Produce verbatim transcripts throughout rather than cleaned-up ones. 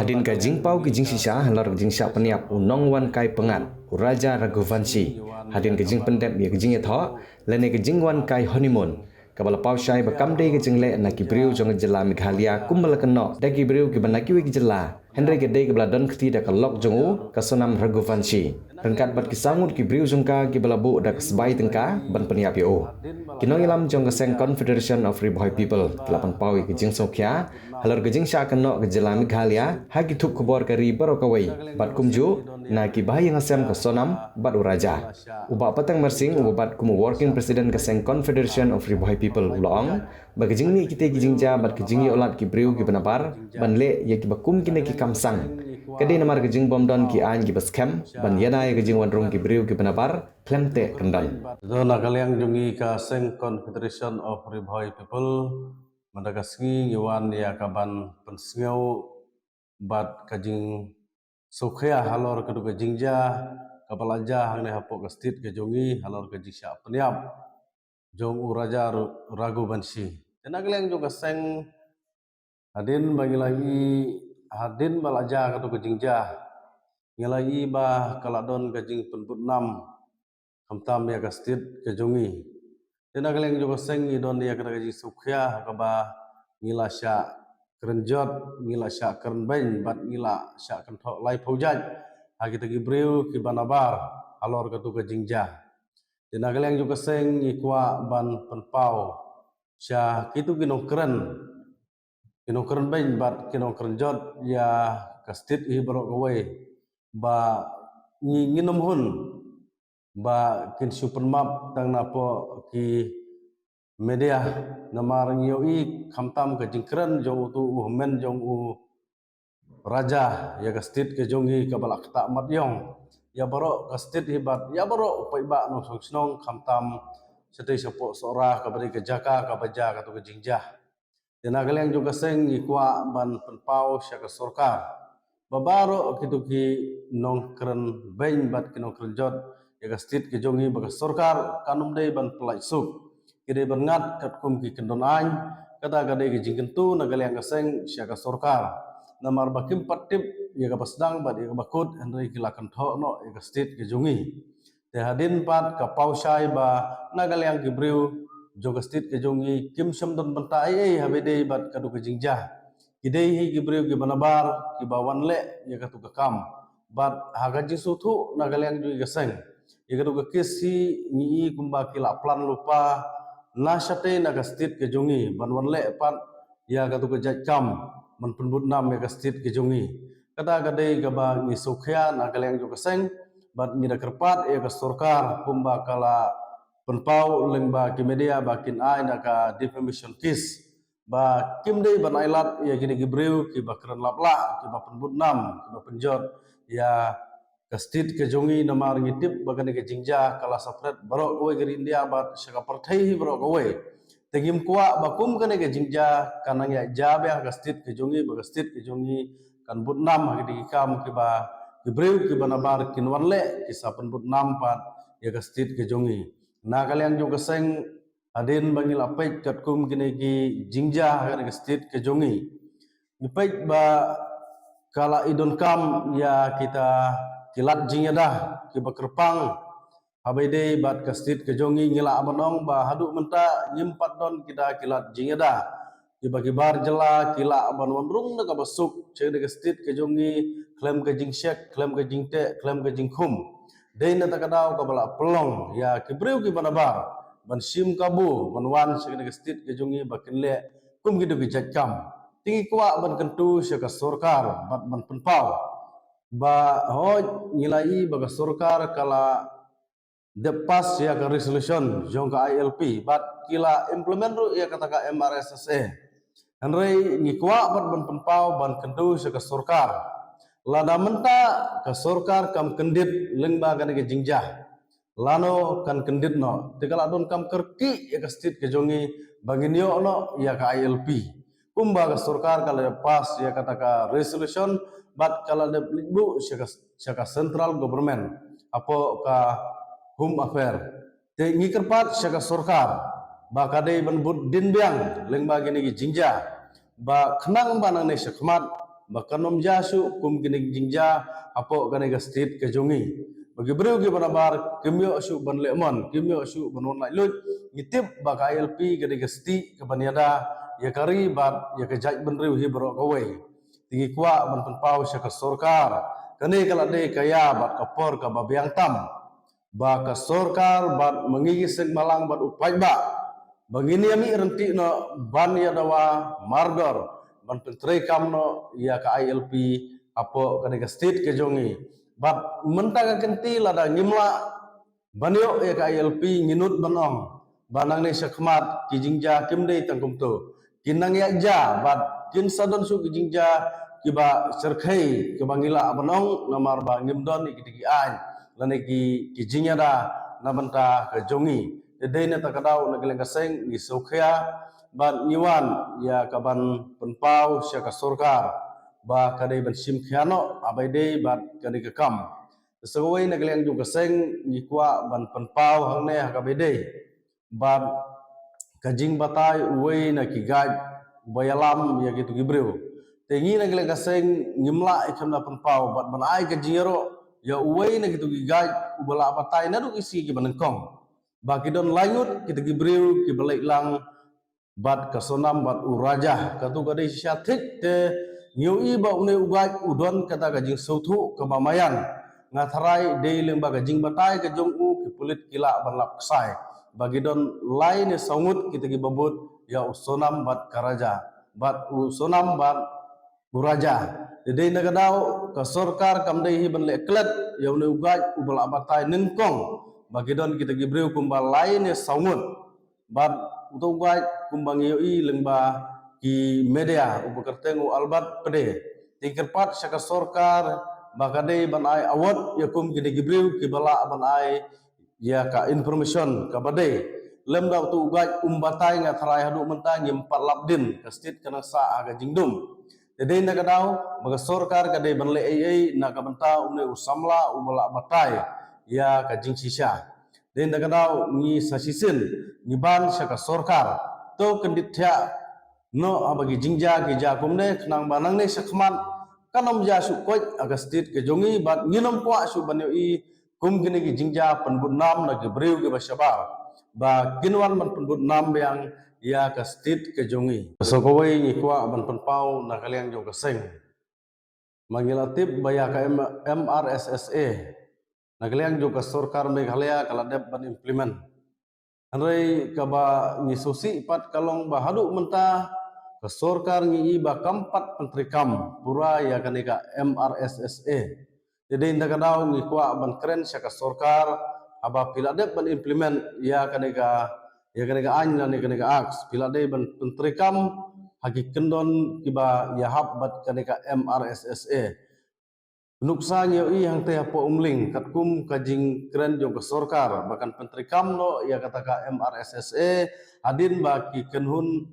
Hadien ka jingpaw ki jingshisha halor ka jingshah pynïap u nongwan kai pyngngad, u Raja Raghuvanshi, hadien ka jingpyndep ïa ka jingïathoh lane ka jingwan kai honeymoon, kaba la paw shai ba kam dei ka jingleh na ki briew jong ka jylla Meghalaya kumba la kynnoh da ki briew kiba na kiwei ki jylla, hynrei ka dei kaba la don kti da ka lok jong u, ka Sonam Raghuvanshi. Ryngkat bad ki saw ngut ki briew jong ka kiba la buh da ka sbai tyngka ban pynïap ïa u. Ki nongïalam jong ka seng Confederation of Ri Bhoi People ki la pynpaw ïa ka jingsngewkhia halor ka jingshah kynnoh ka jylla Meghalaya ha ki thup khubor ka ri baroh kawei, bad kumjuh na ki bahaïing hasem ka Sonam bad u Raja. U Bah Pateng Marsing, uba bat kum u Working President ka seng Confederation of Ri Bhoi People, u la ong ba ka jingmih kitei ki jingjia bad ka jingïoh lad ki briew kiba nabar ban leh ïa kiba kum kine ki kam sang, ka dei namar ka jingbym don ki aiñ kiba skhem ban ïada ïa ka jingwan rung ki briew kiba nabar khlem teh kyndon. To, na ka liang jong ngi ka seng Confederation of Ri Bhoi People, mynta ka sngi ngi wan ïa ka ban pynsngew bad ka jingsngewkhia halor ka dei ka jingjia kaba la jia hangne hapoh ka state ka jong ngi halor ka jingshah pynïap jong u Raja Ru-, Raghuvanshi. Te na ka liang jong ka seng, hadien ba ngi la ïohi, hadien ba la jia ka dei ka jingjia, ngi la ïohi ba ka la don ka jingpynbutnam khamtam ïa ka state ka jong ngi. Te na ka liang jong ka seng ngi don ïa ka, ka jingsngewkhia kaba ngi la shah kren jot, ngi la shah kren beiñ bad ngi la shah kynthoh laiphew jait ha kita ki briew kiba nabar halor ka dei ka jingjia. Te na ka liang jong ka seng ngi kwah ban pynpaw sha kito ki nongkren, ki nongkren beiñ bad ki nongkren jot ïa ka state hi baroh kawei ba ngi, ngin ym hun ba kin shu pynmap tang napoh ki media, namar ngi ïohi khamtam ka jingkren jong uto u hynmen jong u Raja ïa ka state ka jong ngi kaba la ktah mat ïong ïa baroh ka state hi bad ïa baroh u paidbah nongshong shnong khamtam shatei shapoh Sohra kaba dei ka jaka kaba jia ka dei ka jingjia. Te na ka liang jong ka seng ngi kwah ban pynpaw sha ka sorkar ba baroh kito ki nongkren beiñ bad ki nongkren jot ïa ka state ka jong ngi ba ka sorkar kan ym dei ban pyllait suk, ki dei ban ngat katkum ki kyndon aiñ. Kata ka dei ka jingkyntu na ka liang ka seng sha ka sorkar, namar ba kim pat tip ïa kaba sdang bad ïa kaba kut, hynrei ki la kynthoh noh ïa ka state ka jong ngi. Te hadien pat ka paw shai ba na ka liang ki briew jong ka state ka jong ngi kim shym don bynta ei ei haba ïadei bad ka dei ka jingjia. Ki dei hi ki briew kiba nabar kiba wan leh ïa katu ka kam. Bad ha ka jingsngewthuh na ka liang jong ngi ka seng, ïa katu ka kes hi ngi i kumba ki la plan lypa na shatei na ka state ka jong ngi ban wan leh pat ïa katu ka jait kam ban pynbutnam ïa ka state ka jong ngi. Kata ka dei kaba ngi sngewkhia na ka liang jong ka seng bad ngi da kyrpad ïa ka sorkar kumba ka la pynpaw lyngba ki media ba kin ai na ka defamation case ba kim dei ban ai lad ïa kine ki briew kiba kren lap lah, kiba pynbutnam, kiba pynjot ïa ka state ka jong ngi, namar ngi tip ba kane ka jingjia ka la spread baroh kawei ka ri India bad sha ka pyrthei hi baroh kawei. Te ngim kwah ba kum kane ka jingjia kan nang ïa jia biang ha ka state ka jong ngi, ba ka state ka jong ngi kan butnam ha kine ki kam kiba ki briew kiba nabar kin wan leh, ki sa pynbutnam pat ïa ka state ka jong ngi. Na ka liang jong ka seng, hadien ba ngi la peit katkum kine ki jingjia ha kane ka state ka jong ngi, ngi peit ba ka la i donkam ïa kita ki lad jingïada kiba kyrpang haba ïadei bad ka state ka jong ngi. Ngi lah ban ong ba haduh mynta ngim pat don kita ki lad jingïada kiba ki bar jylla ki lah ban wan rung da kaba suk sha kane ka state ka jong ngi khlem ka jingshek, khlem ka jingteh, khlem ka jingkhum. Dei na kata ka daw kaba la pynlong ïa ki briew kiba nabar ban shim kabu ban wan sha kane ka state ka jong ngi ba kin leh kum kito ki jait kam. Te ngi kwah ban kyntu sha ka sorkar bad ban pynpaw ba hooid ngi la i ba ka sorkar ka la dep pass ïa ka resolution jong ka I L P bad ki la implement ruh ïa kata ka M R S S A. Hynrei ngi kwah pat ban pynpaw ban kyntu sha ka sorkar, lada mynta ka sorkar kam kyndit lyngba kane ka jingjia, lano kan kyndit noh? Te ka la donkam kyrkieh ïa ka state ka jong ngi ba ngin ïoh noh ïa ka I L P. Kumba ka sorkar ka la dep pass ïa kata ka resolution bad ka la dep leit buh sha ka, sha ka central government hapoh ka Home Affair. Te ngi kyrpad sha ka sorkar ba ka dei ban bud dien biang lyngba kine ki jingjia ba khnang ba nangne shakhmat ba kan ym jia shuh kum kine ki jingjia hapoh kane ka state ka jong ngi. Ba ki briew kiba nabar kim ïoh shuh ban leh mon, kim ïoh shuh ban wan laitluid. Ngi tip ba ka I L P ka dei ka stieh kaban ïada ïa ka ri bad ïa ka jaitbynriew hi baroh kawei. Te ngi kwah ban pynpaw sha ka sorkar, kane ka la dei ka ïa bad ka por kaba biang tam ba ka sorkar bad ma ngi ki seng balang bad u paidbah ba ngin ïa mih ryntih noh ban ïa dawa mardor ban pyntreikam noh ïa ka I L P hapoh kane ka state ka jong ngi. Bad mynta ka kynti lada ngim lah ban ïoh ïa ka I L P, ngi nud ban ong ba nangne shakhmat ki jingjia kim dei tang kumto, kin nang ïa jia bad kin sa don shuh ki jingjia kiba shyrkhei kiba ngi lah ban ong, namar ba ngim don ïa kita ki aiñ lane ki, ki jingïada na bynta ka jong ngi. Te dei na kata ka daw na ka liang ka seng ngi sngewkhia bad ngi wan ïa kaban pynpaw sha ka sorkar ba ka dei ban shim khia noh ha ba ïadei bad kane ka kam. Te sa kawei na ka liang jong ka seng ngi kwah ban pynpaw hangne ha kaba ïadei bad ka jingbatai uwei na ki guide uba ïalam ïa kito ki briew. Te ngi na ka liang ka seng ngim lah ïa ka ban pynpaw bad ban ai ka jingïaroh ïa uwei na kito ki guide uba lah batai naduh ki sngi kiba nyngkong ba ki don lai ngut kito ki briew kiba leit lang bad ka Sonam bad u Raja. Katu ka dei shisha thik, te ngi ïohi ba une u guide u don kata ka jingsngewthuh kaba maïan. Nga tharai dei lyngba ka jingbatai ka jong u ki pulit ki lah ban lap ksai ba ki don lai ne saw ngut kita kiba bud ïa u Sonam bad ka Raja, bad u Sonam bad u Raja. Te dei na ka daw ka sorkar kam dei hi ban leh klet ïa une u guide uba lah batai nyngkong ba ki don kita ki briew kumba lai ne saw ngut. Bad uto u guide kumba ngi ïohi lyngba ki media uba kyrteng u Albert Pde, te ngi kyrpad sha ka sorkar ba ka dei ban ai award ïa kum kine ki briew kiba lah ban ai ïa ka information kaba dei. Lymda uto u guide um batai, nga tharai haduh mynta ngim pat lap dien, ka state ka nang sah ha ka jingdum. Te dei na ka daw ba ka sorkar ka dei ban leh ei ei na ka bynta une u samla uba lah batai ïa ka jingshisha. Dei na ka daw ngi sa shisien ngi ban sha ka sorkar, to kyndit thiah noh ha ba ki jingjia ki jia kumne, khnang ba nangne shakhmat kan ym jia shuh koit ha ka state ka jong ngi bad ngin ym kwah shuh ban ïohi kum kine ki jingjia pynbud nam na ki briew kiba shabar ba kin wan ban pynbud nam biang ïa ka state ka jong ngi. Sa kawei ngi kwah ban pynpaw na ka liang jong ka seng, ma ngi la tip ba ïa ka M-, M R S S A na ka liang jong ka sorkar Meghalaya ka la dep ban implement. Hynrei kaba ngi sngewsih pat ka long ba haduh mynta ka sorkar ngi i ba kam pat pyntreikam pura ïa kane ka M R S S A. Te dei na ka daw ngi kwah ban kren sha ka sorkar, haba phi la dep ban implement ïa kane ka, ïa kane ka aiñ lane kane ka act, phi la dei ban pyntreikam ha ki kyndon kiba ïahap bad kane ka M R S S A. Nuksa ngi ïohi hangtei hapoh Umling katkum ka jingkren jong ka sorkar ba kan pyntreikam noh ïa kata ka M R S S A, hadien ba ki kynhun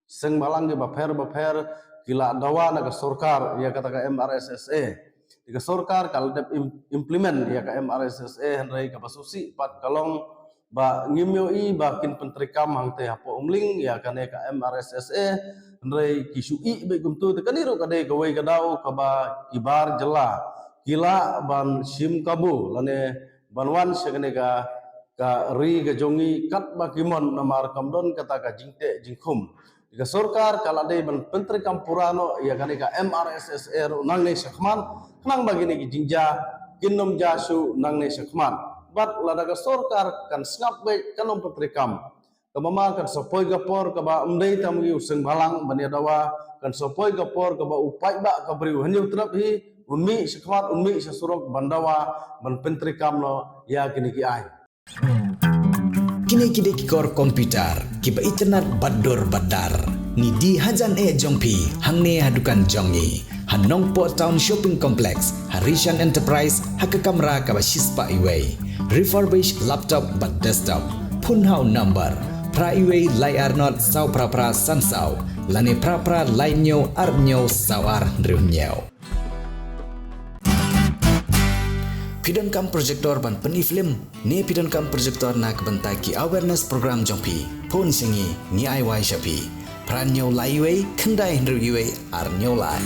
seng balang kiba pher ba pher ki la dawa na ka sorkar ïa kata ka M R S S A. Te ka sorkar ka la dep im-, implement ïa ka M R S S A, hynrei kaba sngewsih pat ka long ba ngim ïohi ba kin pyntreikam hangtei hapoh Umling ïa kane ka M R S S A, hynrei ki shu ih beit kumtu. Te kane ruh ka dei kawei ka daw kaba ki bar jylla ki lah ban shim kabu lane ban wan sha kane ka, ka ri ka jong ngi katba ki mon, namar kam don kata ka jingteh jingkhum. Ka sorkar ka la dei ban pyntreikam pura noh ïa kane ka M R S S A ruh nangne shakhmat, khnang ba kine ki jingjia kin ym jia shuh nangne shakhmat. Bad lada ka sorkar kan sngap beit, kan ym pyntreikam, kaba ma kan sa poi ka por kaba ym dei tang ma ngi u seng balang ban ïa dawa, kan sa poi ka por kaba u paidbah ka briew hynñiew tylli hi un mih shakhmat, un mih sha surok ban dawa ban pyntreikam noh ïa kine ki aiñ. Kine ki dei ki kor computer kiba itynnad bad dur bad dar. Ngi die hajan eh jong phi hangne ha dukan jong ngi, ha Nongpoh Town Shopping Complex, ha Rishan Enterprise, ha ka kamra kaba shispah iwei. Refurbished laptop bad desktop. Phone ha u number phra iwei lai ar nod saw phra phra san saw lane phra phra lai hynñiew ar hynñiew saw ar hynriew hynñiew. Phi donkam projector ban pyni film ne phi donkam projector na ka bynta ki awareness program jong phi? Phone sha ngi, ngi ai wai sha phi. Phra hynñiew lai iwei khyndai hynriew iwei ar hynñiew lai.